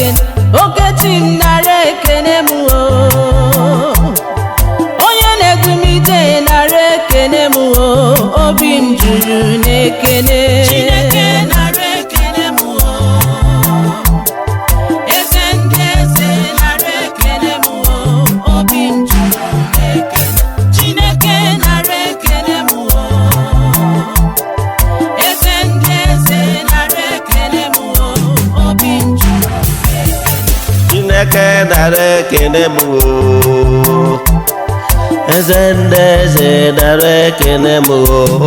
Ekene Okechi m, nara ekene m o. Onye na-edu m ije, nara ekene m o. Obi m juru n'ekene. Chineke, nara ekele m o. Eze ndị eze, nara ekele m o. Obi m juru n'ekele. Chineke, nara ekele m o. Eze ndị eze, nara ekele m o. Obi m juru n'ekele. Chineke, nara ekene m o. Eze ndị eze, nara ekene m o.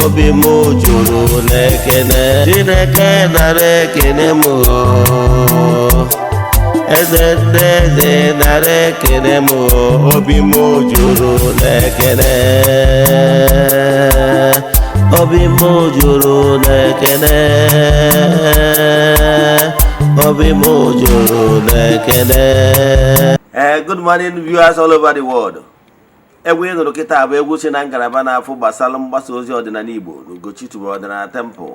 Obi m juru n'ekene. Chineke, nara ekene m o. Eze ndị eze, nara ekene m o. Obi m juru n'ekene. Obi m juru n'ekene. Obi m juru n'ekene. Good morning, viewers all over the world. Egwu ị nụrụ kịta bụ egwu si na ngalaba na-afụ gbasara mgbasa ozi ọdịnala Igbo n'Ugochi Tubelu Ọdịnala Temple,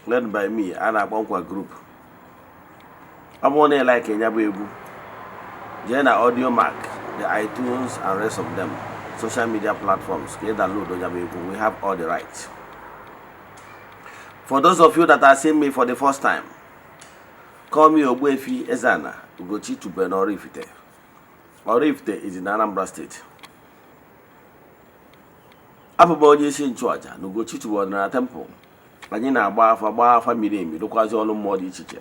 led by me, a na-akpọ Nkwa Group. Ọ bụrụ na ị like ya bụ egwu, jee na Audiomack, the iTunes and rest of them social media platforms ka ị download ya bụ egwu. We have all the rights. For those of you that are seeing me for the first time, call me Ogbuefi Ezana Ugochi Tubelu n'Oraifite. Oraifite is in Anambra State. Abụ m onye isi nchụaja na Ugochi Tubelu Ọdịnala Temple. Anyị na-agba afa, gbaa afa miri emi, rụkwazi ọrụ mmụọ dị iche iche.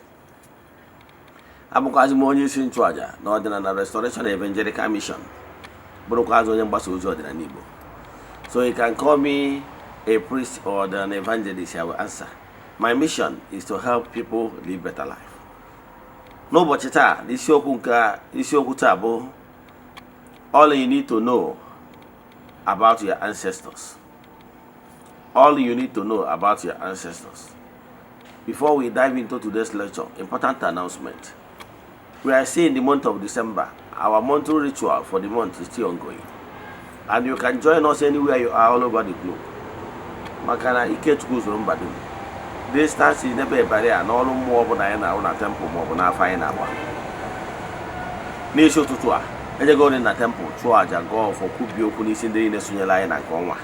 Abụkwazi m onye isi nchụaja na Ọdịnala Restoration Evangelical Mission, bụrụkwazi onye mgbasa ozi ọdịnala Igbo. So you can call me a priest or an evangelist, I will answer. My mission is to help people live better life. N'ụbọchị taa, isiokwu nke isiokwu taa bụ "All you need to know about your ancestors". All you need to know about your ancestors. Before we dive into today's lecture, important announcement. We are still in the month of December. Our monthly ritual for the month is still ongoing, and you can join us anywhere you are all over the globe, maka na Ikechukwu zuru mba dum. Distance is never a barrier n'ọrụ mmụọ ọbụla anyị na-arụ na temple maọbụ n'afọ anyị na-agba. N'isi ụtụtụ a, ejego na temple chụọ àjà, gọọ ọfọ, kwubie okwu n'isi ndị niile sonyere anyị na nke ọnwa,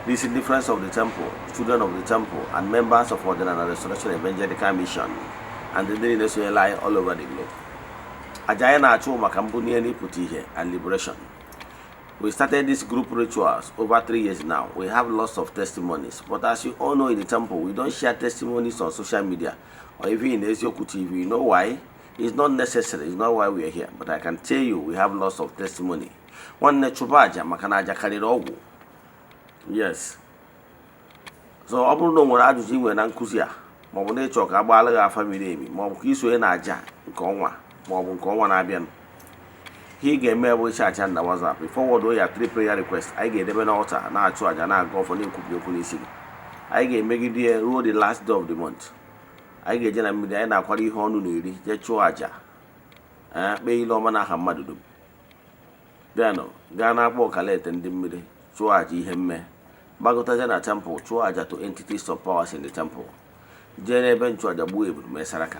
n'isi ndị friends of the temple, children of the temple and members of Ọdịnala Restoration Evangelical Mission and ndị niile sonyere anyị all over the globe. Àjà anyị na-achụ maka mbunye n'ịpụta ihe and liberation. We started these group rituals over 3 years now. We have lots of testimonies. But as you all know, in the temple, we don't share testimonies on social media or even in Ezioku TV. You know why? It's not necessary. It's not why we are here. But I can tell you, we have lots of testimony. Nwanne, chụba aja, maka na aja karịrị ọgwụ. Yes. So ọ bụrụ na o nwere ajụjụ ị nwere na nkụzi a, maọbụ na ịchọ ka a gbaala gị afa miri emi, maọbụ ka isonye na aja nke ọnwa maọbụ nke ọnwa na-abịanụ, ihe ị ga-eme bụ chat na WhatsApp, forward ya three prayer request. Anyị ga-edebe n'altar, na-achụ àjà, na-aga ọfọ, na-ekwubi okwu n'isi gị. Anyị ga-emegide ya ruo the last day of the month. Anyị ga-eje na mmiri anyị na-akwara ihe ọnụ na eri, jee chụọ àjà, ee, kpee ile ọma n'aha mmadụ dum, denụ gaa na-akpọ ọkalete ndị mmiri, chụọ àjà ihe mme, gbagọtazie na temple, chụọ àjà to entities of powers in the temple, jee n'ebe nchụàjà, gbuo eburu, mee saraka.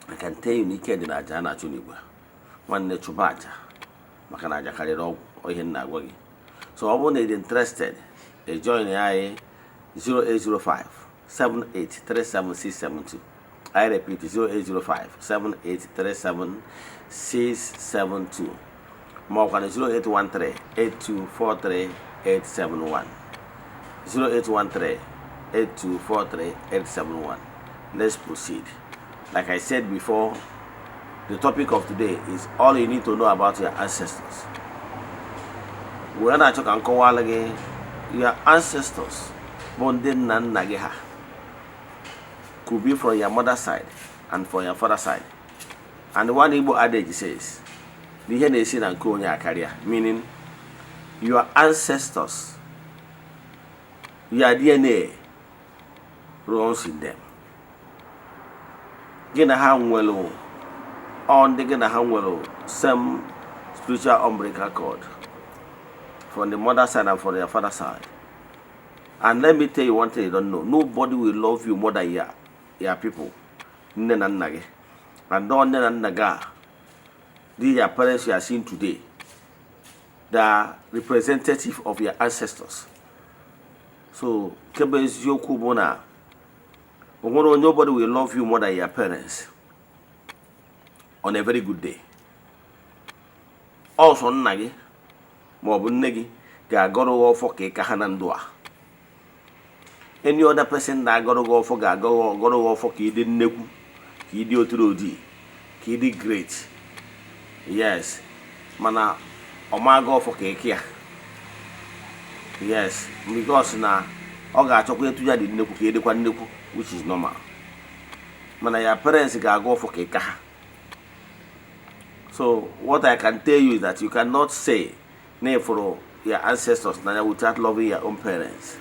I can tell you na ike dị na àjà a na-achụ n'igwe. Nwanne, chụba àjà, maka na àjà karịrị ọgwụ. Ọ ihe m na-agwa gị. So ọ bụrụ na ị dị interested, ị join anyị 0805 7837672. I repeat, 0805 7837672, ma ọkwa na 0813 8243 871, 0813 8243 871. Let's proceed. Like I said before, the topic of today is "All you need to know about your ancestors". Wee na-achọ ka m kọwalụ gị, your ancestors bụ ndị nna nna gị ha, could be from your mother side and from your father side. And one Igbo adage says na ihe na-esi na nke onye akarịa, meaning your ancestors, your DNA runs in them. Gị na ha nwere, ọ ndị gị na ha nwere same spiritual umbilical cord from the mother side and from your father side. And let me tell you one thing you don't know: nobody will love you more than your people, nne na nna gị. And nne na nna gị a, these your parents you are seeing today, they are representative of your ancestors. So nke bụ eziokwu bụ na o nwere onye, nobody will love you more than your parents on a very good day. Ọsọ nna gị ma ọ bụ nne gị ga-agọrọ gị ọfọ ka ị ka ha na ndụ a. Any other person na-agọrọ gị ọfọ ga-agọrọ gị ọfọ ka ị dị nnekwu, ka ị dị oturu odi, ka ị dị great, yes, mana ọ ma agọ ọfọ ka ị ka ya, yes, because na ọ ga-achọkwa etu ya dị nnekwu ka ị dịkwa nnekwu, which is normal. Mana ya parents ga-agọ ọfọ ka ị ka ha. So what I can tell you is that you cannot say na ịfụrụ your ancestors n'anya without loving your own parents.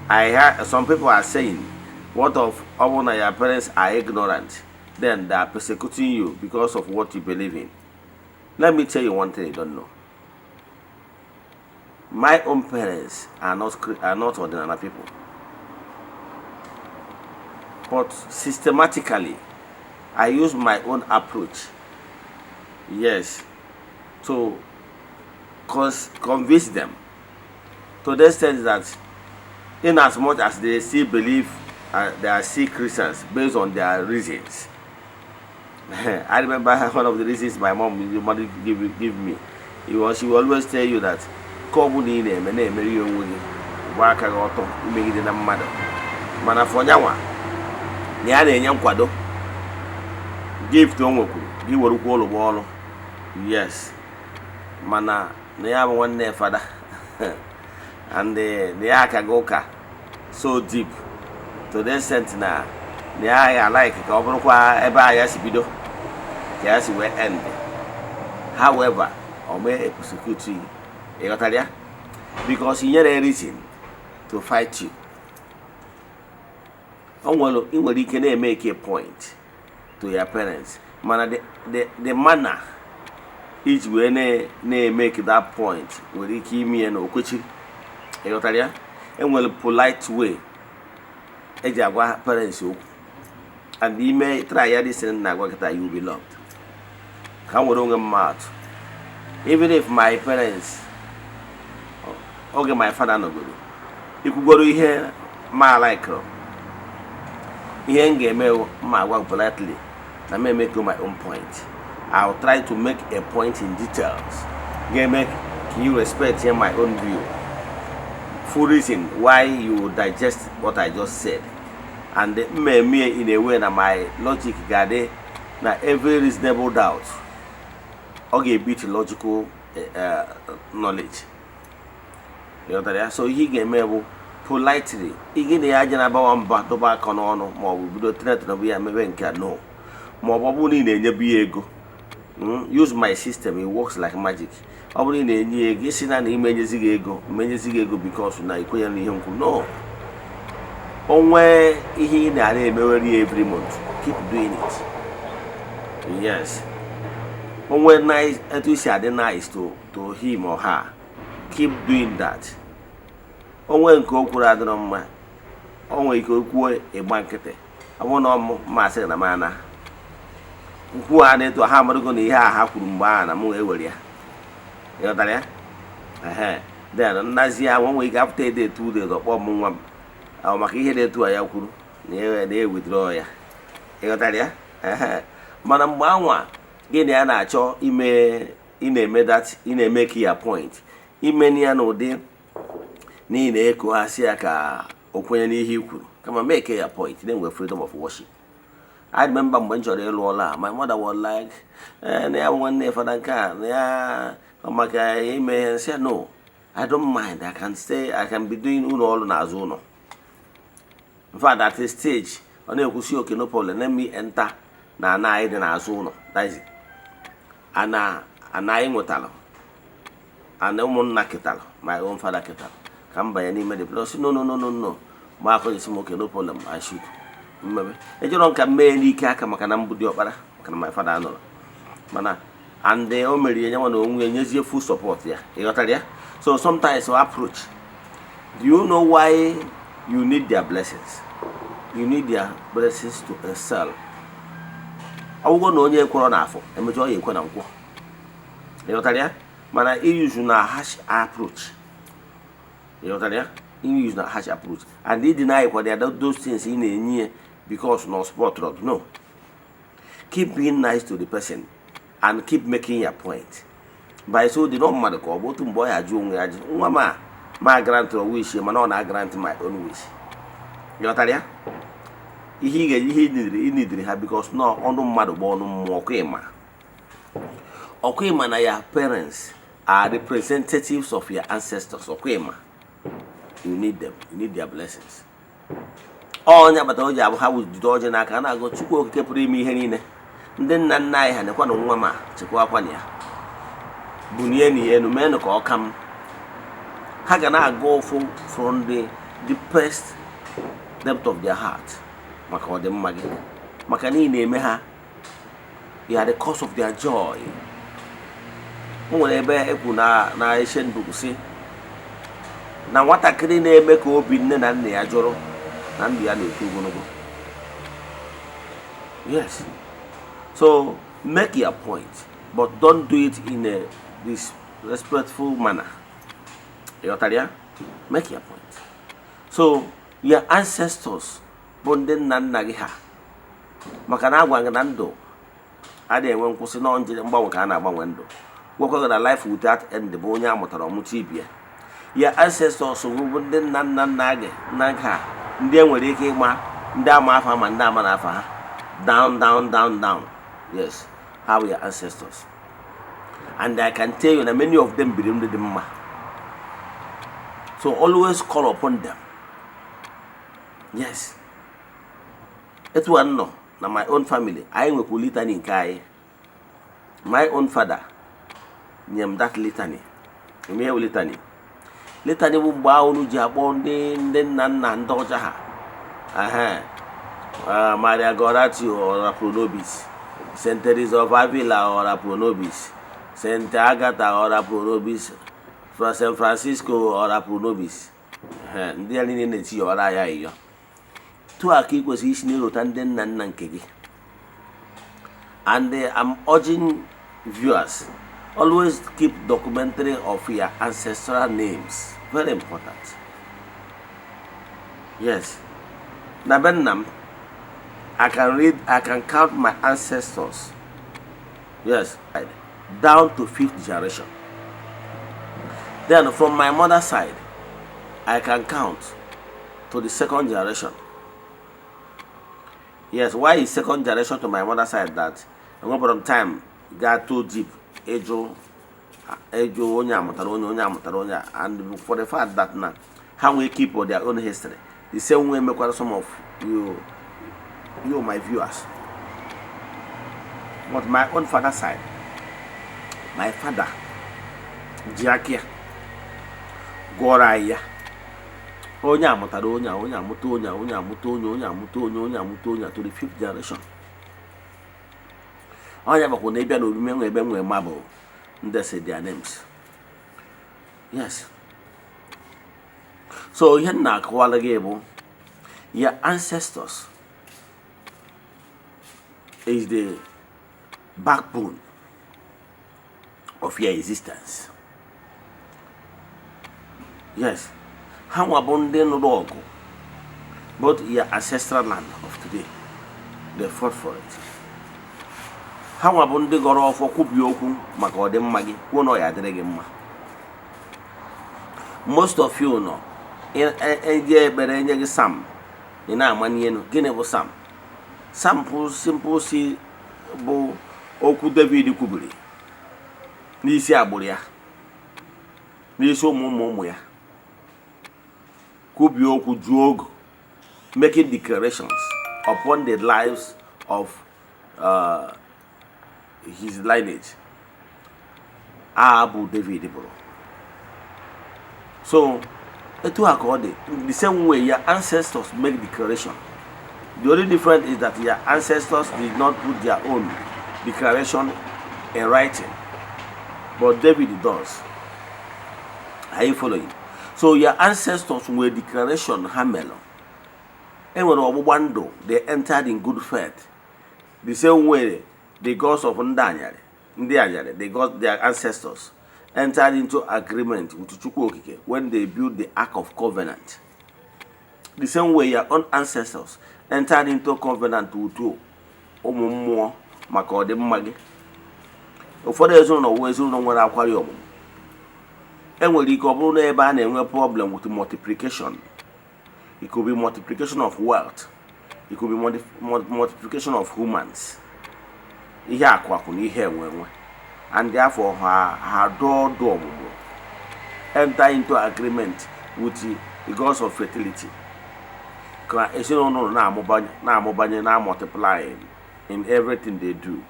I hear some people are saying, what of ọ bụrụ na your parents are ignorant, then they are persecuting you because of what you believe in? Let me tell you one thing you don't know. My own parents are not ordinary people, but systematically I use my own approach, yes, to convince them to the extent that in as much as they still believe, they are still Christians based on their reasons. I remember one of the reasons my mom usually give me. She will always tell you that ka ọ bụla ị na-eme na-emeri ya onwe gị, gba aka gị ọtọ imegide na mmadụ, mana fọnyanwa na ya na-enye nkwado gift o nwekwuru gị werukwa ụlọ gba ọrụ, yes, mana na ya bụ nwanne fada and na ya akaghị ụka so deep to the extent na ya ya like ka ọ bụrụkwa ebe a ya si bido ka ya si wee end. However, ọ mee persecute you, ị ghọtara ya, because i nyere reason to fight you. O nwere, ị nwere ike na-emeke a point to your parents, mana the manner iji wee na-emeke that point nwere ike ime ya na okwechiri. Ị ghọtara ya? Enwere polite way eji agwa parents okwu, and ime try ya this thing na-agwa kịta, you will be loved. Ka m were onwe m atụ. Even if my parents, oge my father nọgoro, ikwugoro ihe ma like, ihe m ga-eme wụ, ma agwa politely na m emeke my own point. I'll try to make a point in details ga-eme ka you respect my own view, full reason why you digest what I just said, and mmemme in a way na my logic ga-adị na every reasonable doubt ọ ga-ebit logical knowledge. Ịghọtara ya? So ihe ị ga-eme bụ politely, ị na ya aja na-abawa mba, dọba aka n'ọnụ, ma ọ bụ bido threaten ya mebe nke a, no. Ma ọ bụ ọ bụrụ na ị na-enyebu ya ego, use my system, it works like magic. Ọ bụrụ na ị na-enye ya ego, isi na ime enyezi gị ego, menyezi gị ego because na ikwenye na ihe m kwuru, no. Onwe ihe ị na-ara emewere ya every month, keep doing it, yes. Onwe nice etu isi adị nice to him or her, keep doing that. Onwe nke o kwuru adịrọ mma, o nwere ike okwuo, ịgba nkịtị. Ọ bụrụ na ọ masị na m ana nkwuo ha na-etu ha amadogo na ihe a ha kwuru mgbe ahụ na mụ ewere ya. Ịghọtara ya? Ehe, then nnazi ya nwe nwere ike after a day, 2 days, ọkpọ m, nwa m ahụ maka ihe na-etu a ya kwuru na e withdraw ya. Ịghọtara ya? Ehe, mana mgbe anwa gị na ya na-achọ ime, ị na-eme that, ị na-eme ka ya point ime ya n'ụdị n'ihi na ekoghasị ya ka o kwenye n'ihe i kwuru, kama make ya point na-enwe freedom of worship. I remember mgbe m chọrọ ịlụ ọla, my mother was like, na ya bụ nwanne fada nke a na ya maka ime ihe nsị. No, I don't mind. I can stay, I can be doing ụlọ ọrụ n'azụ ụlọ. In fact, at a stage ọ na-ekwusi, "Okay, no problem, let me enter na ana anyị dị n'azụ ụlọ." That is ana ana anyị nwetara, ana ụmụnna ketara, my own father ketara, ka m banye n'ime the place. No, no, no, no, no. Ma akọghịsị m, "Okay, no problem, I should mmebe." Ejọrọ nka mmee n'ike aka maka na mbụ dị ọkpara, maka na my father anọrọ mana and o mere ya nyanwa na onwe ya nyezie full support ya. Ịghọtara ya? So sometimes our approach, do you know why you need their blessings? You need their blessings to excel. Ọ bụgo na onye ekwero n'afọ, emechaa ọ ya ekwe na nkwọ. Ịghọtara ya? Mana iyuzu na harsh approach, ịghọtara ya? Iyuzu na harsh approach and ị deny kwa ya those things ị na-enye ya because na support drug. No, keep being nice to the person and keep making your point. By so dị na mmadụ ka ọ bụ otu mgbe ọ ya ajụ onwe ya ajụ nwa ma ma grant wish, mana ọ na grant my own wish. Ịghọtara ya? Ihe ị ga-eji ihe ị nidiri ha, because na ọnụ mmadụ bụ ọnụ mmụọ. Ọkwa ịma, ọkwa ịma na your parents are representatives of your ancestors. Ọkwa ịma you need them, you need their blessings. Onye agbata o ji abụ ha jide ọjị n'aka, a na-agụ Chukwu Okike pụrụ ime ihe niile, ndị nna nna anyị ha, nekwanụ nwa ma chekwakwana ya, bunie na ya enu, meenụ ka ọ ka m. Ha ga na-aga ụfụ from the deepest depth of their heart maka ọdịmma gị, maka na ị na-eme ha. You are the cause of their joy. O nwere ebe ekwu na ancient book si na nwatakịrị na-eme ka obi nne na nna ya jụrụ na ndụ ya na-eto ogologo. Yes, so make your point, but don't do it in a disrespectful manner. Ịghọtara ya? Make your point. So your ancestors bụ ndị nna nna gị ha, maka na agwa gị na ndụ adịghị enwe nkwụsị nọ nje mgbanwe ka a na-agbanwe ndụ. Gwakwa gị na life without end bụ onye a mụtara ọmụta ibie. Your ancestors bụ ndị nna nna nna gị nna gị ha, ndị e nwere ike ịma, ndị ama afa ma ndị ama na afa ha, down, down, down, down. Yes, ha bụ your ancestors, and I can tell you na many of them biri ndụ dị mma. So always call upon them. Yes, etu a nọ na my own family, anyị nwekwa litany nke anyị. My own father nye m that litany. Eme ihe bụ litany? Litany bụ mgbe ahụ unu ji akpọ ndị nna nna ndị ọcha ha. Ehe. Maria Goretti, ora pro nobis. Saint Teresa of Avila, ora pro nobis. Saint Agatha, ora pro nobis. Saint Francisco, ora pro nobis. Ehe, ndị a niile na-eti ya ọra ya ịyọ tụ a ka ị kwesịrị isi na-erota ndị nna nna nke gị. And I'm urging viewers, always keep documentary of your ancestral names. Very important. Yes, na be nna m, I can read, I can count my ancestors, yes, down to fifth generation. Then from my mother's side, I can count to the second generation. Yes, why is second generation to my mother's side? That enwebụrụ m time gaa too deep ịjụ ịjụ onye amụtara onye, onye amụtara onye a, and for the fact that na ha nwee keep their own history the same way mekwara some of you my viewers. But my own father side, my father ji aka ya gụọrọ anyị ya, onye amụtara onye a, onye amụta onye a, onye amụta onye, onye amụta onye, onye amụta onye a, to the fifth generation. Onye bakwa na ịbịa n'omume nwe ebe nwee marble ndị si their names. Yes, so ihe m na-akọwara gị bụ your ancestors is the backbone of your existence. Yes, ha nwa bụ ndị nụrụ ọgụ both your ancestral land of today. They fought for it. Ha nwa bụ ndị gọrọ ọfọ, kwubie okwu maka ọdịmma gị, kwuo na ọ ya adịrị gị mma. Most of you nọ eji ekpere enye gị psalm, ị na-amanye elu. Gịnị bụ psalm? Psalm bụ simple si bụ okwu David kwubiri n'isi agbụrụ ya, n'isi ụmụ ụmụ ụmụ ya, kwubie okwu juo ogu, making declarations upon the lives of his lineage a bụ David bụrụ. So etu a ka ọ dị. The same way your ancestors make declaration, the only difference is that your ancestors did not put their own declaration in writing, but David does. Are you following? So your ancestors nwere declaration ha melụ, enwere ọgbụgba ndụ. They entered in good faith the same way. The gods of ndị anyarị, ndị anyarị, the gods, their ancestors, entered into agreement with Chukwu Okike when they built the Ark of Covenant. The same way your own ancestors entered into covenant with ụmụ mmụọ maka ọdịmma gị. Ụfọdụ ezinụlọ wụ ezinụlọ nwere akwari ọmụmụ. Enwere ike ọ bụrụ na ebe a na-enwe problem with multiplication. It could be multiplication of wealth, it could be multiplication of humans, ihe akụ akụ na ihe enwe enwe, and therefore ha dụọ ọdụ ọmụmụ, enter into agreement with the gods of fertility ka ezinụlọ na-amụbanye, na-amụbanye, na multiplying in everything they do.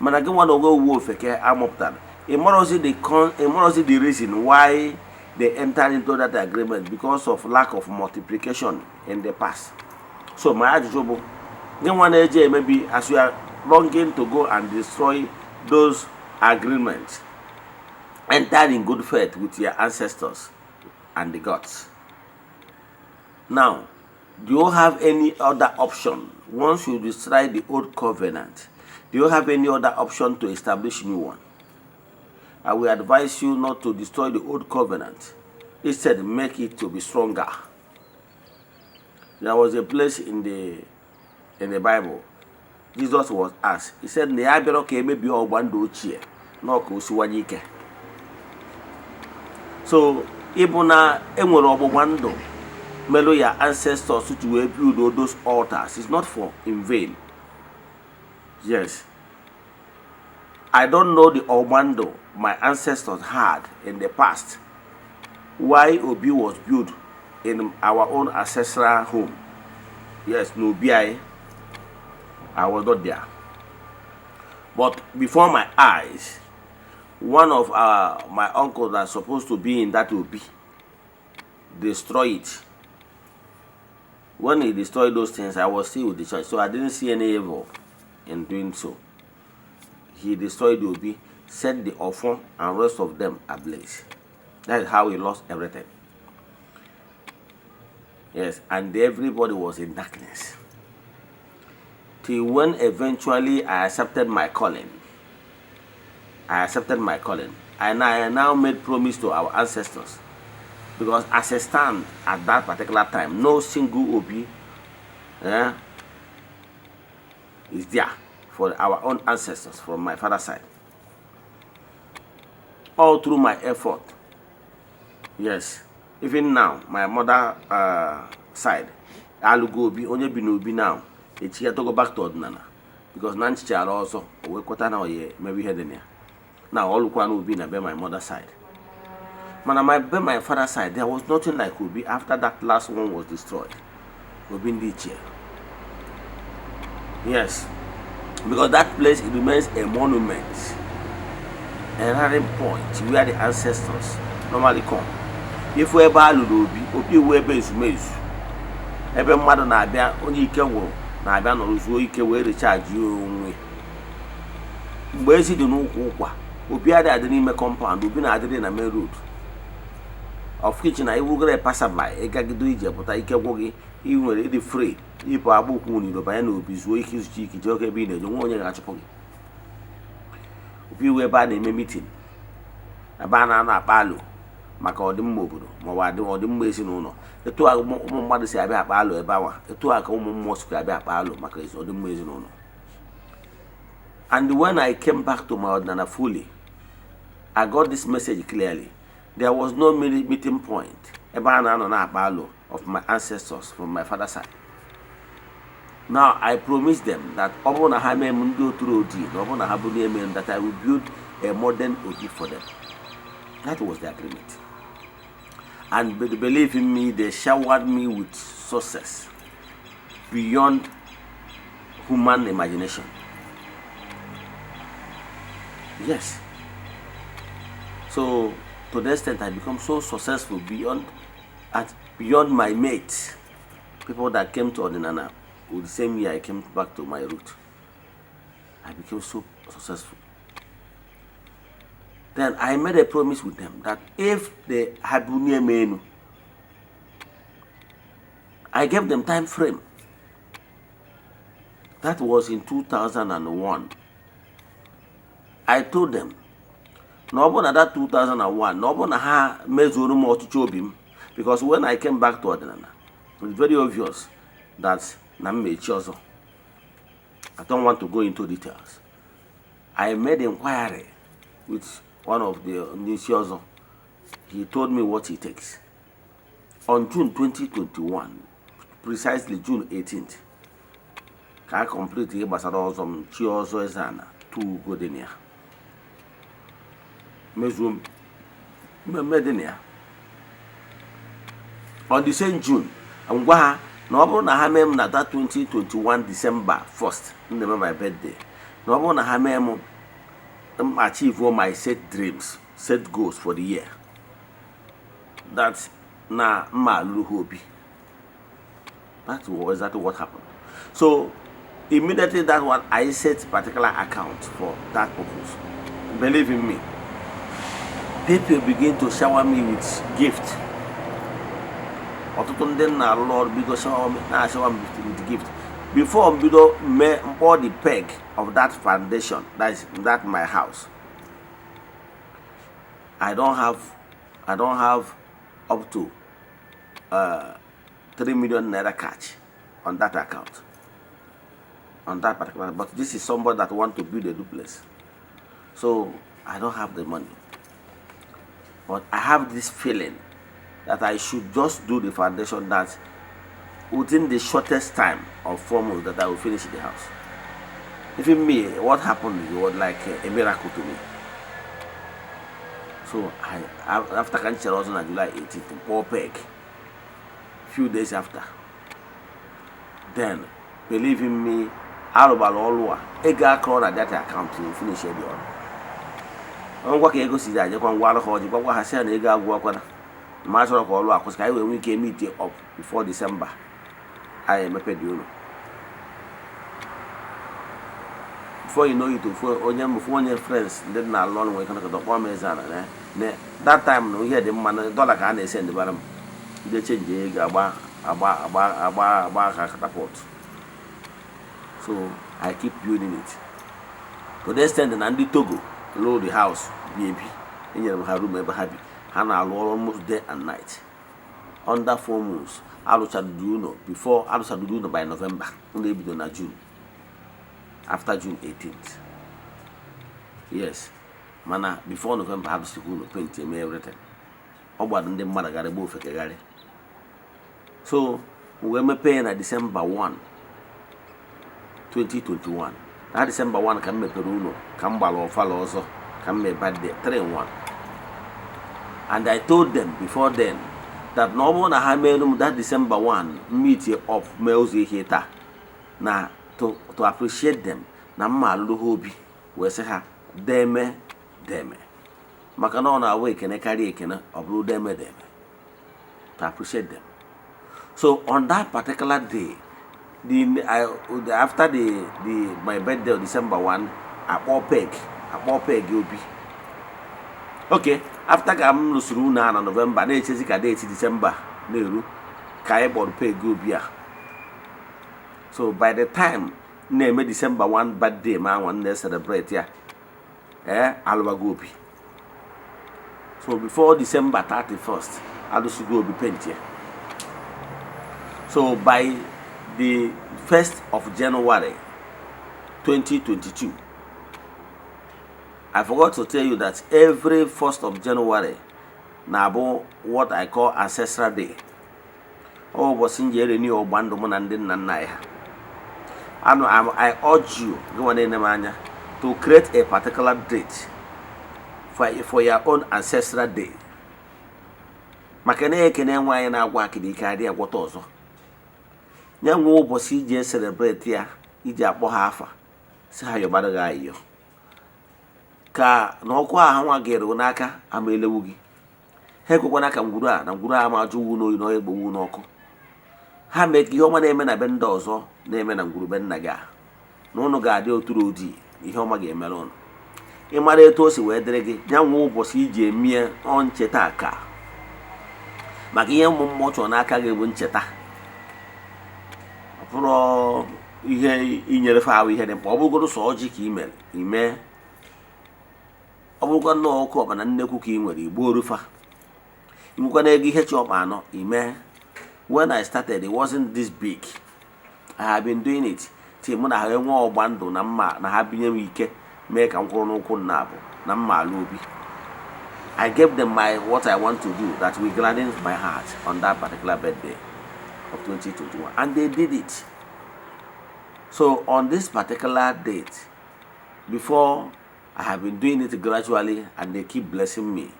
Mana gị nwa na onwe uwe ofeke amụpụtara, ịmarọzi the reason why they entered into that agreement, because of lack of multiplication in the past. So my ajụjụ bụ, gị nwa na-eje emebi, as you are longing to go and destroy those agreements entered in good faith with your ancestors and the gods, now do you have any other option? Once you destroy the old covenant, do you have any other option to establish new one? I will advise you not to destroy the old covenant. Instead, make it to be stronger. There was a place in the Bible Jesus was asked. He said na ya bịara ka emebie ọgba ndụ ochie na ọ ka o siwanye ike. So ịbụ na enwere ọgbụgba ndụ melụ ya ancestors to wee build all those altars is not for in vain. Yes, I don't know the ọgbụgba ndụ my ancestors had in the past, why obi was built in our own ancestral home. Yes, n'obi anyị. I was not there, but before my eyes, one of my uncles that's supposed to be in that obi destroy it. When he destroyed those things, I was still with the church, so I didn't see any evil in doing so. He destroyed the obi, set the ọfọ and rest of them ablaze. That is how he lost everything. Yes, and everybody was in darkness till when eventually I accepted my calling. I accepted my calling and I now made promise to our ancestors, because as I stand at that particular time, no single obi is there for our own ancestors from my father's side. All through my effort. Yes, even now, my mother side, alụgo obi, onye bi n'obi now, echi ya to go back to ọdịnala because na nchichara ọzọ o wee kweta na oye mebe ihe dị na ya na ọlụkwa na obi na be my mother side. Mana my be my father side, there was nothing like obi after that last one was destroyed, obi ndị ichie. Yes, because that place, it remains a monument, a rallying point where the ancestors normally come. Ifu ebe a lụrụ obi, obi wu ebe ezumezu, ebe mmadụ na-abịa, onye ike gwụrụ na-abịa nọrọ zuo ike wee recharge onwe mgbe ezi dị n'ụkwụ ụkwa. Obi adịghị adị n'ime compound, obi na-adịrị na main road, of which na iwugoro passerby ịgagide ije pụta, ike gwụ gị, ị nwere ịdị free ịpụ agba ụkwụ n'iro banye n'obi zuo ike, izucha ike, jee oke ebe ị na-eje, nwa onye ga-achụpụ gị. Obi iwu ebe a na-eme meeting, ebe a na-ana akpa alụ maka ọdịmma obodo maọbụ ọdịmma ezinụlọ. Etu a ụmụ mmadụ si abịa akpa alụ ebe anwa, etu a ka ụmụ mmụọ sikwa abịa akpa alụ maka ọdịmma ezinụlọ. And when I came back to my ọdịnala fully, I got this message clearly. There was no meeting point ebe a na-anọ na-akpa alụ of my ancestors from my father's side. Now I promise them that ọ bụrụ na ha mee m ndị oturu odi, na ọ bụrụ na ha bụ eme m, that I will build a modern obi for them. That was the agreement, and they believe in me. They showered me with success beyond human imagination. Yes, so to the extent I become so successful beyond my mates, people that came to ọdịnala with the same year I came back to my root. I became so successful. Then I made a promise with them that if they had menu, I gave them time frame. That was in 2001. I told them na ọ bụrụ na that 2001, na ọ bụrụ na ha mezuoro m ọchịchị obi m, because when I came back to ọdịnala, it's very obvious that na m mechi ọzọ. I don't want to go into details. I made inquiry with one of the ndị isi ọzọ. He told me what it takes. On June 2021, precisely June 18th, ka a complete ihe gbasara ọzọ m, chi ọzọ eze ana tugo dị na ya, mezuo mmemme dị na ya. On the same June, ngwa ha na ọ bụrụ na ha mee m na that 2021 December 1st m na-eme my birthday, na ọ bụrụ na ha mee m, m achieve all my set dreams, set goals for the year, that na mma alụrụ ha obi. That was exactly what happened. So immediately that one, I set particular account for that purpose. Believe in me, people begin to shower me with gift. Ọtụtụ ndị nna alụrụ ọrụ bido shower me, na-ashower m with gift. Before m bido mee mkpọ the peg of that foundation, that is that my house, I don't have up to 3 million naira cash on that account, on that particular. But this is somebody that want to build a duplex, so I don't have the money, but I have this feeling that I should just do the foundation, that within the shortest time of 4 months that I will finish the house. Even me, what happened, it was like a miracle to me. So I, after ka m chere ọzọ na July 18th, kpọọ peg few days after then, believe in me, arụgbara ọrụ a, ego akọrọ na that account, finish dị ọrụ ngwa ka ego si ajekwa ngwa arụ ha ọjị gwakwa ha sị ya na ego agwụkwana ma chọrọ ka ọrụ akwụsị, ka anyị wee nwee ike meet up before December anyị emepe dị ụlọ. Before you know it, ofu onye, ofu onye friends ndị na-alụ ọrụ nwere ike nakọta kpọọ m eze ana na that time na ihe dị mma na dọla ka a na-ese ndịbara m, ndị change ego agba agba agba agba agba ka catapult. So I keep building it to the extent na ndị Togo lụrụ the house bi ebi, enyere m ha room ebe ha bi, ha na-alụ ọrụ almost day and night. Under 4 months arụchara the ụlọ. Before arụchara the ụlọ by November, ụlọ ebido na June, after June 18th, yes, mana before November arụsịkwa ụlọ, paint, eme everything. Ọ gbara ndị mmadụ gara gba ofekegharị. So wee mepee ya na December 1 2021. Na December 1 ka m mepere ụlọ, ka m gbara ọfala ọzọ, ka m mee birthday 3 in 1. And I told them before then that na ọ bụrụ na ha meelu m that December 1, meet up, mee ụzọ ihe taa na to appreciate them, na mma alụrụ ha obi, wee sị ha deme deme, maka na ọ na-awụ ekene karịa ekene, ọ bụrụ deme deme, to appreciate them. So on that particular day, after the my birthday on December 1, akpọ peg obi. Okay, after ka m lụsiri unu a na November, na-echezi ka date December na-eru ka anyị kpọrọ peg obi a. So by the time m na-eme December 1 birthday ma anwa m na-celebrate ya, ee, alụbago obi. So before December 31st, alụsigo obi, paint ya. So by the 1st of January 2022, I forgot to tell you that every 1st of January na-abụ what I call ancestral day. Ọ ụbọchị m ji ere ọgba ndụ mụ na ndị nna nna anyị ha. Anụ I urge you, gị nwa na-ene m anya, to create a particular date for your own ancestral day, maka na ekene nwaanyị na-agwa akịrị ike adịghị agwọta ọzọ ya nwee ụbọchị iji celebrate ya, iji akpọ ha afa, si ha yọbara gị ayịyọ ka na ọkụ a ha nwa gere n'aka ama elewu gị. Ha ekwekwana ka ngwuru a na ngwuru a ma ajụ wu n'oyi na egbowu n'ọkụ. Ha mee ka ihe ọma na-eme na be ndị ọzọ na-eme na ngwuru be nna gị a, na ụnụ ga-adị oturu ojii, ihe ọma ga-emere ụnụ. Ịmara etu o si wee dịrị gị, ya nwee ụbọchị iji emie ọ ncheta ka maka ihe ụmụ mmụọ chọrọ n'aka gị bụ ncheta. Ọ bụrụ ihe inyere fa ahụ, ihe dị mkpa, ọ bụrụgodo sọ ọjị ka ị mere ime. Ọ bụrụkwa nnọọ oke ọkpa na nnekwu ka ị nwere, igbuo orufa. Nwekwana ego ihe chi ọkpa anọ ime. When I started, it wasn't this big. I have been doing it till mụ na ha enwe ọgba ndụ na mma na ha binye m ike mee ka m kwụrụ n'ụkwụ nna abụ na mma ala obi. I gave them my what I want to do that will gladden my heart on that particular birthday of 2021, and they did it. So on this particular date, before, I have been doing it gradually and they keep blessing me.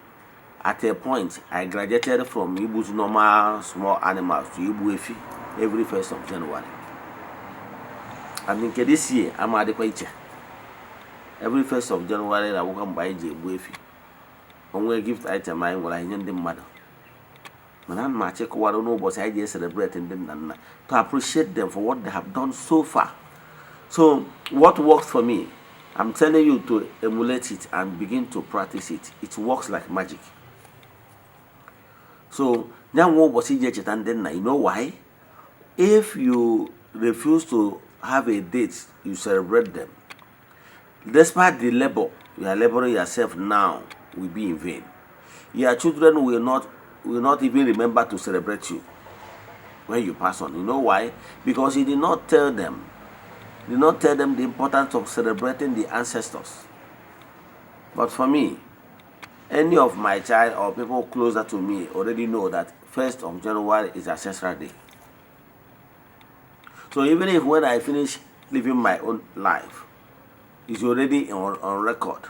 At a point, I graduated from igbu's normal small animals to igbu efi every 1st of January. And nke this year ama adịkwa iche. Every 1st of January na-awụkwa mgbe anyị ji egbu efi, onwe gift item anyị nwere, anyị nye ndị mmadụ. Mana ana m achịkọwara n'ụbọchị anyị ji celebrate ndị nna nna, to appreciate them for what they have done so far. So what works for me, I'm telling you to emulate it and begin to practice it. It works like magic. So ya nwe ụbọchị iji echeta ndị nna. You know why? If you refuse to have a date you celebrate them, despite the labor you are laboring yourself now will be in vain. Your children will not even remember to celebrate you when you pass on. You know why? Because you did not tell them the importance of celebrating the ancestors. But for me, any of my child or people closer to me already know that 1st of January is ancestral day. So even if when I finish living my own life, it's already on record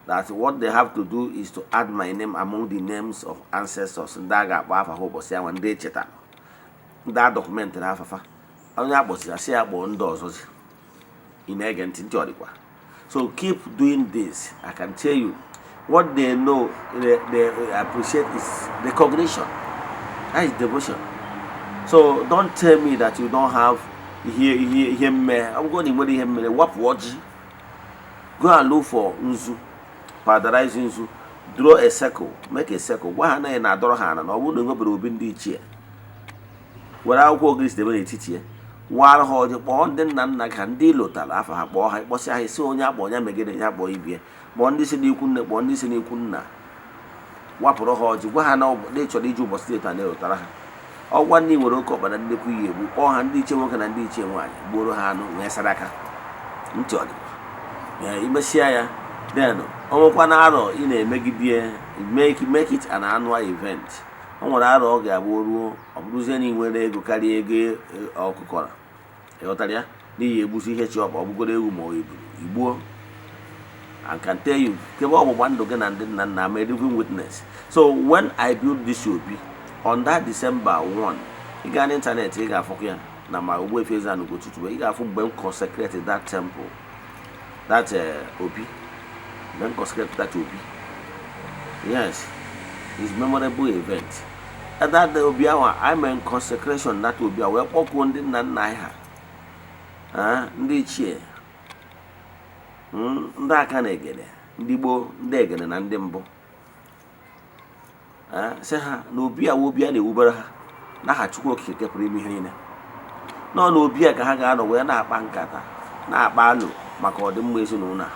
that what they have to do is to add my name among the names of ancestors ndị a ga-akpọ afa ha ụbọchị ahụ, ndị echetara, ndị a documentịrị afafa. Onye akpọsị asị ya kpọọ ndị ọzọzi. Ị na-ege ntị? Ntị ọ dịkwa. So keep doing this. I can tell you what they know they appreciate is recognition. That is devotion. So don't tell me that you don't have ihe mme. Ọ bụrụ na ị nwere ihe mmere, wapụ ọjị. Go and look for nzu, powderize nzu, draw a circle, make a circle. Gwa ha na ị na-adọrọ ha ana na ọ bụrụ na enwebere obi ndị ichie, were akwụkwọ ogiri debe n'etiti ya, wara ha ọjị, kpọọ ndị nna nna ka ndị lotara afa ha, kpọọ ha. Kpọsịa ha, isi onye akpọ ya megide ya, kpọọ ibie, kpọọ ndị si n'ikwu nne, kpọọ ndị si n'ikwu nna, wapụrụ ha ọjị. Gwa ha na ị chọrọ iji ụbọchị dị etu a na-elotara ha. Ọgwa ndị nwere oke ọkpa na nnekwu iyi egbu, kpọọ ha, ndị ichie nwoke na ndị ichie nwaanyị, gbuoro ha anụ, nwee saraka. Ntị ọ dịkwa? Ee, imesịa ya, then ọnwekwa na arọ ị na-emegide, make it an annual event. O nwere arọ ọ ga-abụ ruo, ọ bụrụzie na ị nwere ego karịa ego ọkụkọ, ịghọtara ya, n'ihi egbusi ihe chi ọkpa, ọ bụgoro ewu ma ọ eburu igbuo. I can tell you, kebe ọgbụgba ndụ gị na ndị nna nna. I'm a living witness. So when I build this obi on that December 1, ị gaa n'ịntanetị, ị ga-afụkwa ya na ma Ogbuefi Eze-Ana Ugochi, ị ga-afụ mgbe m consecrate that temple, that obi, mgbe m consecrate that obi. Yes, it's memorable event. At that obi ahụ, I mean consecration that obi ahụ, wee kpọkuo ndị nna nna anyị ha, ndị ichie, ndị aka na egede, ndị gboo, ndị egede na ndị mbụ, sị ha na obi a wụ obi a na-ewubere ha n'aha Chukwu Okike pụrụ ime ihe niile, nọ n'obi a ka ha ga-anọ wee na-akpa nkata, na-akpa alụ maka ọdịmma ezinụlọ a,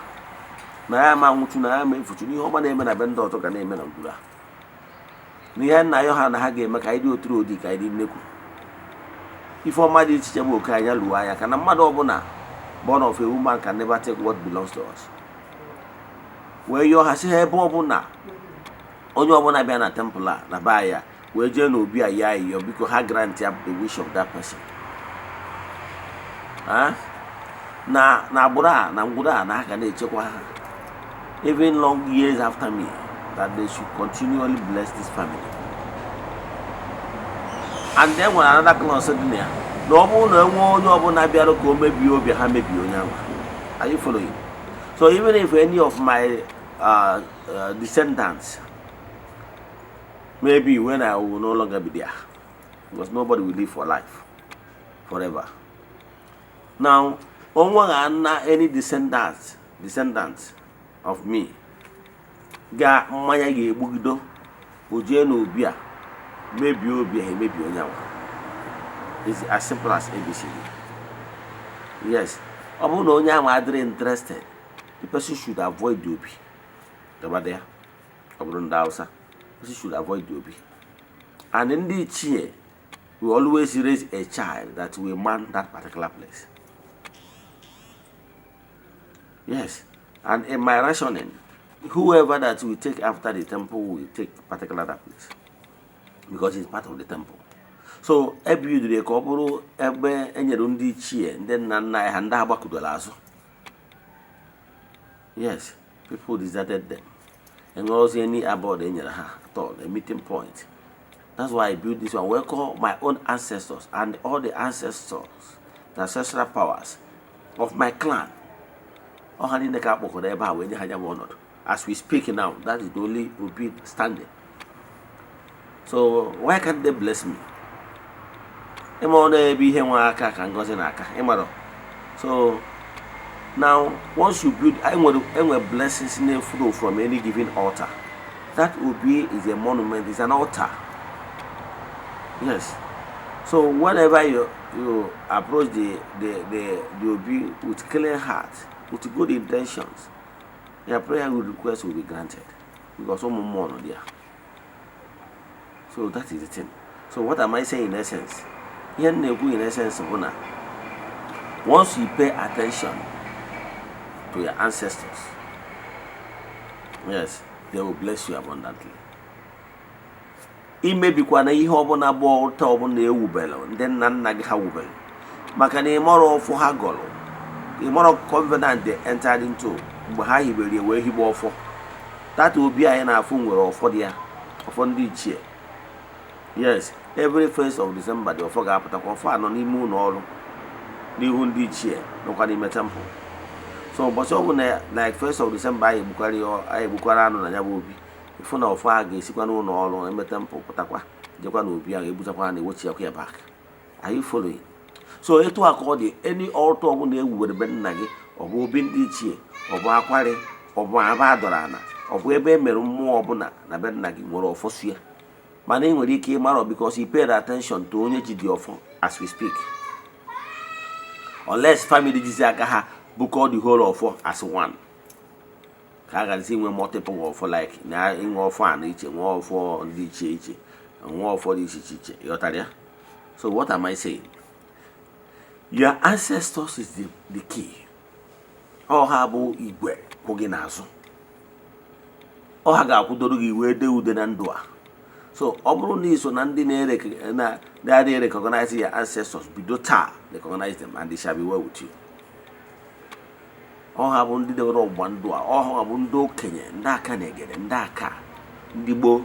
na ya ma nwụchu, na ya ma efuchu, n'ihe ọma na-eme na be ndị ọzọ ga na-eme na ngwuru a, na ihe nna ya ha na ha ga-eme ka anyị dị oturu odi, ka anyị dị nnekwu. Ife ọma dị iche iche bụ oke anya luo anya ka na mmadụ ọbụla born of a woman can never take what belongs to us. Wee yọọ ha, sị ha ebe ọbụla onye ọbụla bịa na temple a na be ya, wee jee n'obi a ya ayịyọ, biko ha grant ya the wish of that person. Ah? Na agbụrụ a na ngwụrụ a na ha ga na-echekwa ha even long years after me, that they should continually bless this family. And then nwere another clause dị na ya, na ọ bụrụ na enwee onye ọbụla bịara ka o mebie obi ha, mebie onye ahụ. Are you following? So even if any of my descendants, maybe when I will no longer be there, because nobody will live for life forever now, onwe ga na any descendants of me ga mmanya ga-egbugido o jee n'obi a mebie obi a, emebie onye ahụ. It's as simple as ABCD. Yes, ọ bụrụ na onye ahụ adịrị interested, the person should avoid the obi. Gaba there. Ọ bụrụ ndị Hausa, you should avoid the obi. And ndị ichie will always raise a child that will man that particular place. Yes, and in my rationing, whoever that will take after the temple will take particular that place because it's part of the temple. So ebidoro ya ka ọ bụrụ ebe e nyere ndị ichie, ndị nna nna anyị ha, ndị agbakudoro azụ. Yes, people deserted them. Enwerozi any abode e nyere ha at all, a meeting point. That's why I built this one. We call my own ancestors and all the ancestors, the ancestral powers of my clan. Ọha niile ka akpọkọrọ ebe a wee nye ha ya bụ ọnọdụ. As we speak now, that is the only obi standing. So why can't they bless me? Ịma ọ na-ebe ihe nwe aka ka ngọzi na-aka ịmara. So now, once you build, enwere enwe blessings na-flow from any given altar. That obi is a monument, is an altar. Yes, so whenever you approach the obi with clean heart, with good intentions, your prayer will request will be granted because ụmụ mmụọ nọ there. So that is the thing. So what am I saying in essence? Ihe m na-ekwu in essence bụ na once you pay attention to your ancestors, yes, they will bless you abundantly. Imebikwana ihe ọbụla bụ ụta ọbụla ewubere ndị nna nna gị ha wubere, maka na ịmọrọ ọfọ ha gọrọ, ịmọrọ covenant they entered into mgbe ha hibere ya wee hibe ọfọ. Tata obi anyị na-afụ nwere ọfọ dị ya, ọfọ ndị ichie. Yes, every first of December dị ọfọ ga-apụtakwa. Ọfọ anọ n'ime ụlọ ọrụ n'ihu ndị ichie nọkwa n'ime temple. So ụbọchị ọbụla, like first of December, anyị egbukwara ya, anyị egbukwara anụ na ya bụ obi. Ịfụ na ọfọ a ga-esikwa n'ụlọ ọrụ eme temple pụtakwa, jekwa n'obi ahụ, ebutakwa na ewechiakwa ya back. Are you following? So etu a ka ọ dị. Any altar ọbụla ewubere be nna gị, ọ bụ obi ndị ichie, ọ bụ akwarị, ọ bụ aba adọrọ ana, ọ bụ ebe e mere mmụọ ọbụla na be nna gị, nwere ọfọ sie. Mana ị nwere ike ịmarọ because you paid attention to onye ji dị ọfọ as we speak, unless family jizi aka ha bukọ the whole ọfọ as one, ka a gazi inwe multiple ọfọ, like na inwe ọfọ a na iche, nwee ọfọ ndị iche iche, nwee ọfọ dị iche iche iche. Ịghọtara ya? So what am I saying? Your ancestors is the key. Ọ ha bụ igwe kwụ gị n'azụ, ọ ha ga-akwụdoro gị wee dee ude na ndụ a. So ọ bụrụ na iso na ndị na na-adịghị recognize your ancestors, bido taa recognize them and they shall be well with you. Ọ ha bụ ndị dewere ọgbụgba ndụ a. Ọ ha bụ ndị okenye, ndị aka na egede, ndị aka ndị gboo,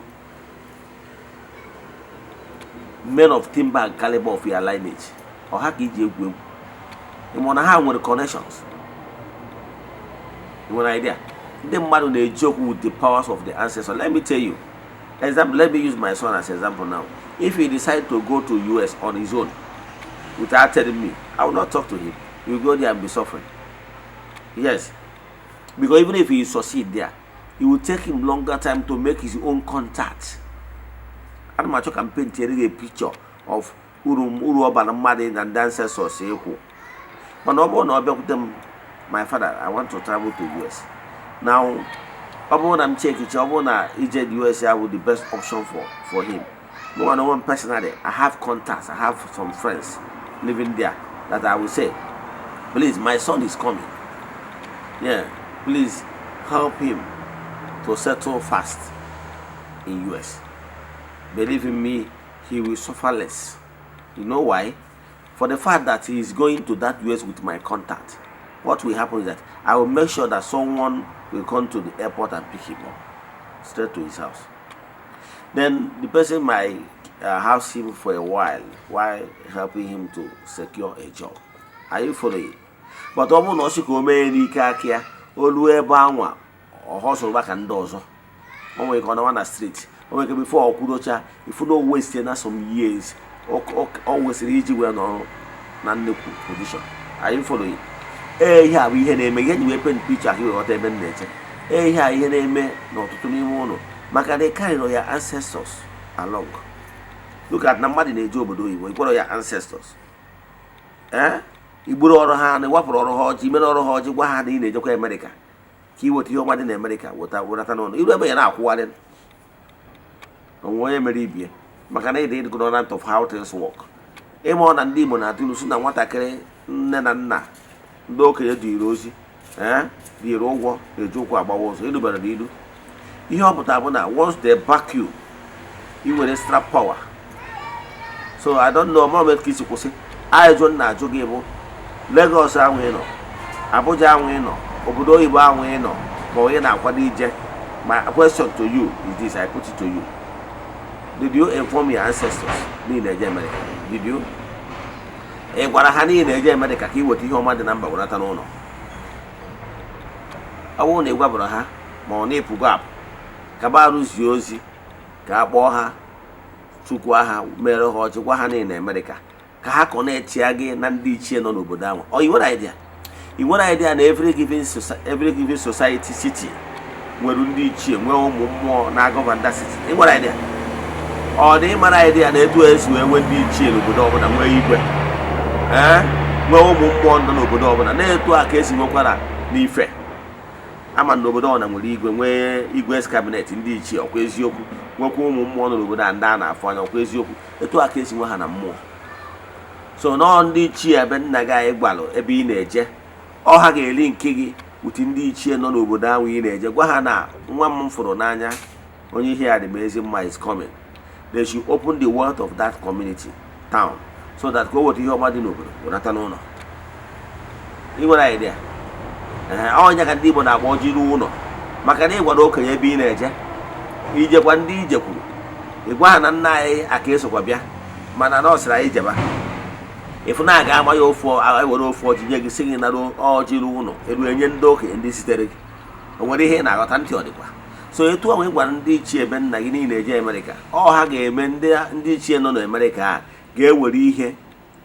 men of timber and caliber of your lineage. Ọha ka iji egwu egwu. Ịmụ na ha nwere connections. Ị nwere idea ndị mmadụ na-eji okwu with the powers of the ancestors? Let me tell you example. Let me use my son as example now. If he decide to go to US on his own without telling me, I will not talk to him. He will go there and be suffering. Yes, because even if he succeed there, it will take him longer time to make his own contact. Ana m achọ ka m paintiere gị a picture of uru ọ bara mmadụ na ndị ancestors ịkwụ. Mana ọ bụrụ na ọ bịakwute m, "My father, I want to travel to US now," ọ bụrụ na m chekiche, ọ bụrụ na ije US ya bụ the best option for him, mụ na onwe m personally, I have contacts, I have some friends living there that I will say, "Please, my son is coming, yeah, please help him to settle fast in US." Believe in me, he will suffer less. You know why? For the fact that he is going to that US with my contact, what will happen is that I will make sure that someone will come to the airport and pick him up straight to his house. Then the person might house him for a while helping him to secure a job. Are you following? But ọ bụrụ na ọ sị ka o mee n'ike aka ya, o ruo ebe anwa, ọ họsụrụ ka ndị ọzọ, o nwere ike ọ nawa na street. O nwere ike before ọ kwudocha ifu na o waste na some years o nwesịrị iji wee nọrọ na nnukwu position. Are you following? Ee, ihe a bụ ihe na-eme. Ihe ji wee paint picture ka i wee ghọta ebe m na-eche. Ee, ihe a ihe na-eme n'ọtụtụ n'ime ụlọ, maka na ị carry ya ancestors along. Look at na mmadụ na-eje obodo oyibo, ịkpọrọ ya ancestors, ee, igburu ọrụ ha na ịwapụrụ ọrụ ha ọjị, imere ọrụ ha ọjị, gwa ha na ị na-ejekwa Amerịka. Ka iweta ihe ọma dị na Amerịka weta werata n'ụlọ iru ebe ya na-akwụgharị onwe onye mere ibie, maka na ịdị ignorant of how things work. Ịma ọ na ndị Igbo na-atụ ilu si na nwatakịrị nne na nna ndị okenye dịrị ozi, ee, dịrị ụgwọ, na-eji ụkwụ agbawa ụzọ. Ịlụbara n'ilu, ihe ọ pụtara bụ na once they back you, ị nwere extra power. So I don't know moment ka isi kwụsị. Ajụjụ m na-ajụ gị bụ, Lagos ahụ ị nọ, Abuja ahụ ị nọ, obodo oyibo ahụ ị nọ, ma onye na-akwado ije, my question to you is this, I put it to you: did you inform your ancestors niile eje America? Did you, ị gwara ha niile eje America ka ị weta ihe ọma dị na mba wenata n'ụlọ? Ọ bụrụ na ị gwabara ha, ma ọ na-epugo apụ, kaba arụzie ozi ka a kpọọ ha, chukwu ha, mere ha ọchị, gwa ha niile Amerịka ka ha connectia gị na ndị ichie nọ n'obodo ahụ. Ọ ị nwere idea? Ị nwere idea na every given society, city nwere ndị ichie, nwee ụmụ mmụọ na-agovern that city? Ị nwere idea? Ọ dị ịmara idea na etu esi wee nwee ndị ichie n'obodo ọbụla, nwee igwe, ee, nwee ụmụ mmụọ nọ n'obodo ọbụla, na-etu a ka esi nwekwara n'ife ama na obodo ọbụla nwere igwe, nwee igwe cabinet, ndị ichie. Ọkwa eziokwu? Nwekwa ụmụ mmụọ nọ n'obodo a ndị a na-afụ anya. Ọkwa eziokwu? Etu a ka esi nwe ha na mmụọ. So nọọ ndị ichie ebe nna gị anyị gwalụ ebe ị na-eje, ọ ha ga-eri nke gị uti ndị ichie nọ n'obodo ahụ ị na-eje, gwa ha na nwa m fụrụ n'anya, onye ihe ya dị m ezi mma, is coming. They should open the wealth of that community, town, so that ka o weta ihe ọma dị n'obodo wenata n'ụlọ. Ị nwere idea? Ee, ọnya ka ndị Igbo na-agba ọjị ruo ụlọ, maka na ị gwara okenye ebe ị na-eje. Ijekwa ndị ije kwuru, ị gwa ha na nna anyị aka esokwa bịa, mana na ọ sịrị anyị jeba. Ịfụ na aga ama ya ofu, ewere ofu ọjị nye gị, sị gị nara ọjị ruo ụlọ, eru enye ndị okenye ndị sitere gị. O nwere ihe ị na-aghọta? Ntị ọ dịkwa? So etu ahụ ị gwara ndị ichie ebe nna gị niile eje Amerịka, ọ ha ga-eme ndị ichie nọ n'Amerịka a ga-ewere ihe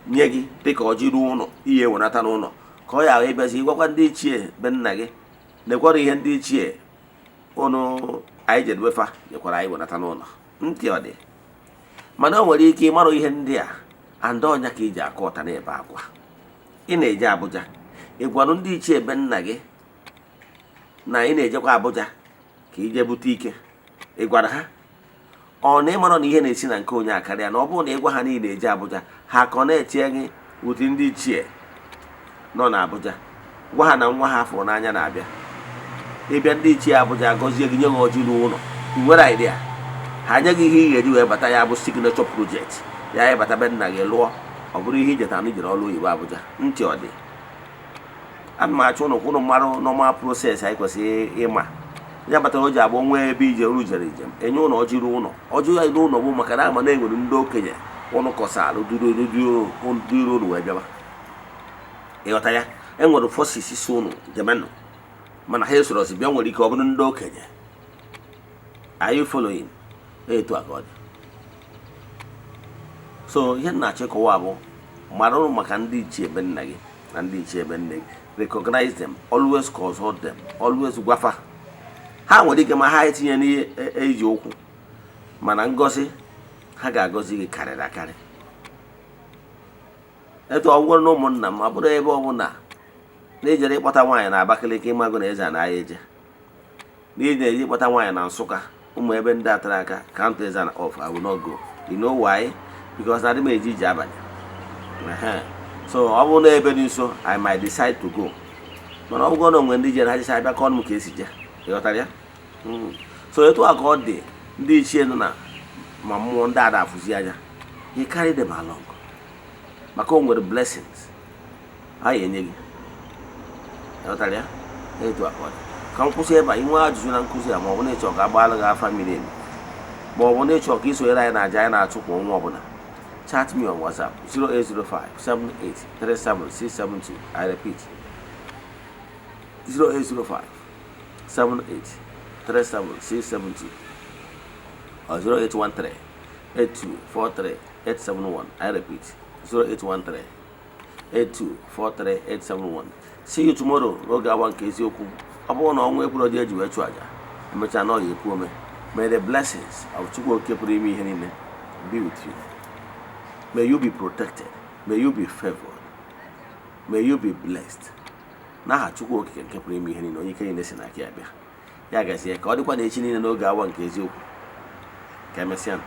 nye gị dịka ọjị ruo ụlọ, ihe ewenata n'ụlọ, ka ọ ghara ịbịazi ịgwakwa ndị ichie be nna gị nekwara ihe ndị ichie ụnụ anyị jedwefa nyekwara anyị wenata n'ụlọ. Ntị ọ dị? Mana o nwere ike ịmarụ ihe ndị a and ọnya ka iji akụ ọta na-ebe akwa. Ị na-eje Abuja, ị gwarụ ndị ichie ebe nna gị na ị na-ejekwa Abuja ka ije bute ike? Ị gwara ha? Ọ na ịmara na ihe na-esi na nke onye akarịa, na ọ bụrụ na ị gwa ha niile eje Abuja, ha connectie gị with ndị ichie nọ na Abuja, gwa ha na nwa ha fụrụ n'anya na-abịa. Ịbịa, ndị ichie Abuja gọzie gị, nye gị ọjị n'ụlọ. Ị nwere idea? Ha nye gị ihe ị ga-eji wee bata, ya bụ signature project ya, ịbata be nna gị lụọ, ọ bụrụ ihe ijetara na ijere ọrụ oyibo Abuja. Ntị ọ dị? Ana m achọ ụnụ kwụnụ mmarụ normal process anyị kwesịrị ịma ya kpatara o ji agba nwee ebe ije ru jere njem, enye ụlọ ọjị ruo ụlọ. Ọjị ya ruo ụlọ bụ maka na ama na enwere ndị okenye ụnụ kọsalụ duru ụnụ wee bịaba. Ịghọta ya? Enwere forces si ụnụ jemenụ, mana ha esorozi bịa. Nwere ike ọ bụrụ ndị okenye. Are you following? Etu a ka ọ dị. So ihe m na-achọ ịkọwa bụ, mara maka ndị ichie ebe nna gị na ndị ichie ebe nne gị. Recognize them, always consult them, always gwafa ha. Nwere ike ma ha etinye n'ihe ụkwụ, mana ngọzi ha ga-agọzi gị karịrị akarị. Etu ọ bụrụ na ụmụnna m, ọ bụrụ ebe ọ bụ na ijere ịkpọta nwaanyị na Abakaliki, ịmago na eze na eje na ije eje ịkpọta nwaanyị na Nsụka, ụmụ ebe ndị atara aka, count eze na off. I will not go. You know why? Because adị m eje ije abalị. Ehe. So ọ bụrụ na ebe dị nso, I might decide to go, mana ọ bụrụ na onwe ndị jere, ha jesa abịa kọọ m ka esi je. Ịghọtara ya? So etu a ka ọ dị ndị ichie nọ na ma mmụọ ndị ada afụzi anya. You carry them along, maka o nwere blessings ha ya enye gị. Ịghọtara ya? Etu a ka ọ dị. Ka m kwụsị ebe a. Inwe ajụjụ na nkụzi a, ma ọ bụ na ịchọ ka a gbaala gị afa miri emi, ma ọ bụ na ịchọ ka ị sonyere anyị na aja anyị na-achụ kwa ọnwa ọbụla, chat me on WhatsApp 0805 7837672. I repeat, 0805 7837672 or 0813 8243 871. I repeat, 0813 8243 871. See you tomorrow n'oge awa nke eziokwu. Ọ bụrụ na ọnwa ekwuru ọjị eji wee chụ aja, emechaa na ọ ya ekwu ome. May the blessings of Chukwu Oke pụrụ ime ihe niile be with you. May you be protected. May you be favored. May you be blessed. N'aha Chukwu Okike nke pụrụ ime ihe niile, onye ike niile si n'aka ya bịa, ya gazie. Ka ọ dịkwa na echi niile n'oge awa nke eziokwu. Ka emesịa.